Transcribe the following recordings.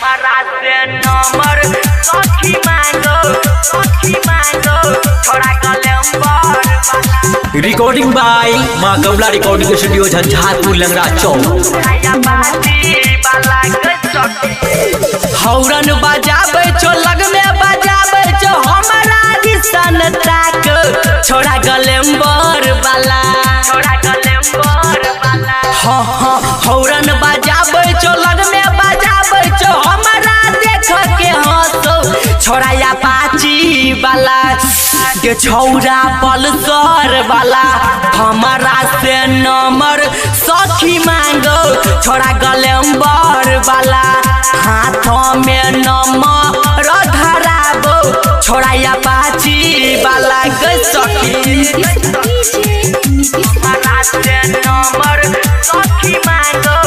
हमारा से नंबर सखी मांगो, सखी मांगो छोड़ा गलेम्बर वाला। रिकॉर्डिंग बाय माँ कमला रिकॉर्डिंग स्टूडियो झंझारपुर लंगड़ा चौक। हौरन बजाबै छो लगमे बजाबै छो हमरा दिसन ताक छोड़ा गलेम्बर वाला, छोड़ा गलेम्बर वाला। हाँ हाँ हौरन बजाबै छो लगमे बजाबै छो हमरा देख के हंसो छोड़ा या पाची वाला के छौरा पल्सर वाला। हमारा से नंबर सखी मांगो छोड़ा गलेम्बर वाला। हाथ में नंबर धराबो छोड़ा या पाची वाला गे सखी। हमारा से नंबर सखी मांगो,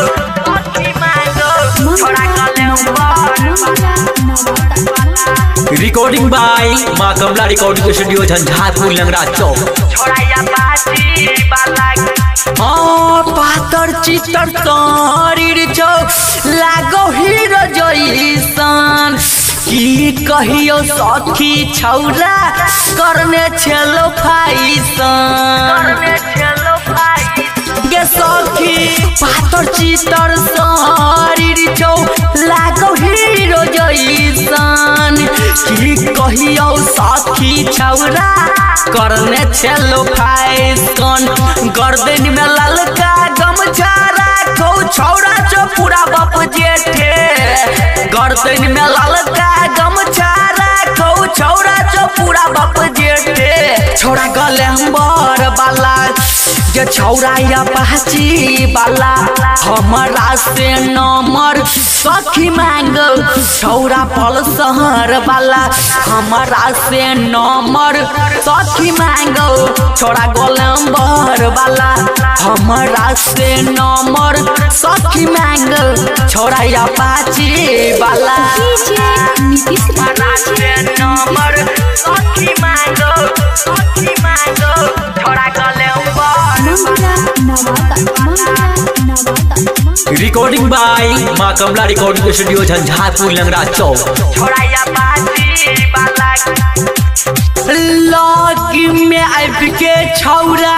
सखी मांगो छोड़ा गलेम्बर वाला। रिकॉर्डिंग बाय माँ कमला रिकॉर्डिंग स्टूडियो झंझारपुर लंगड़ा चौक। हाँ पातर चितर शरीर छौ लागो हीरो जैसन की कहियो सखी छौरा करने छेलो फाइसन गे सखी। पातर चितर शरीर छौ लागो हीरो जैसन की कहियो सखी छौरा करने छेलो फाइसन। गर्दन में ललका गमछा राखौ छौरा छौ पूरा बाप जेठे। गर्दन में ललका गमछा राखौ छौरा छौ पूरा बाप जेठे। छौरा गलेम्बर वाला जे छौरा या पाची वाला। हमारा से नंबर सखी मांगो छौरा पल्सर वाला। हमारा से नंबर सखी मांगो छौरा गलेम्बर वाला। हमारा से नंबर सखी मांगो छौरा या पाची वाला। हमारा से नंबर सखी मांगो, सखी मांगो छौरा गलेम्बर। रिकॉर्डिंग बाय माँ कमला रिकॉर्डिंग स्टूडियो झंझारपुर लंगड़ा चौक। लॉक में आबि के छौरा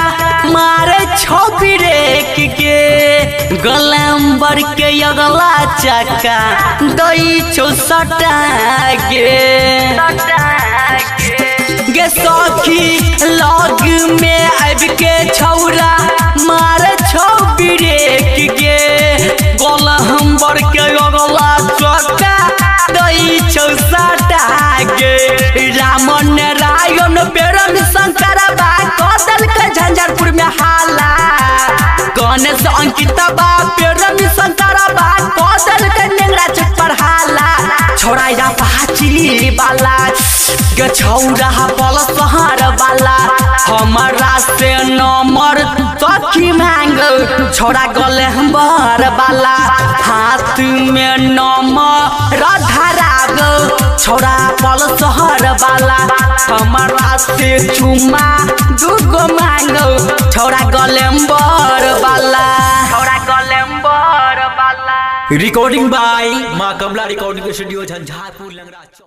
मारे छौ ब्रेक के गलेम्बर के अगला चक्का दै छौ सटा के गे सखी। लॉक में आबि के छौरा मारे छौ ब्रेक के गलेम्बर के अगला चक्का दै छौ सटा के। रामन रायन बेरन शंकर बा कदल के झंझारपुर में हाला। गणेश अंकिता बा बेरन शंकर बा कदल के नेंगरा चक पर हाला। छोड़ा या पाची वाला गे छौरा पलसहर वाला। हमारा से नंबर सखी मांगो छोड़ा गलेम्बर वाला। हाथ में नंबर धराबो छोड़ा पलसहर वाला। हमारा से चुमा दुगो मांगो छोड़ा गलेम्बर वाला, छोड़ा गलेम्बर वाला। रिकॉर्डिंग बाय माँ कमला रिकॉर्डिंग स्टूडियो झंझारपुर लंगड़ा चौक।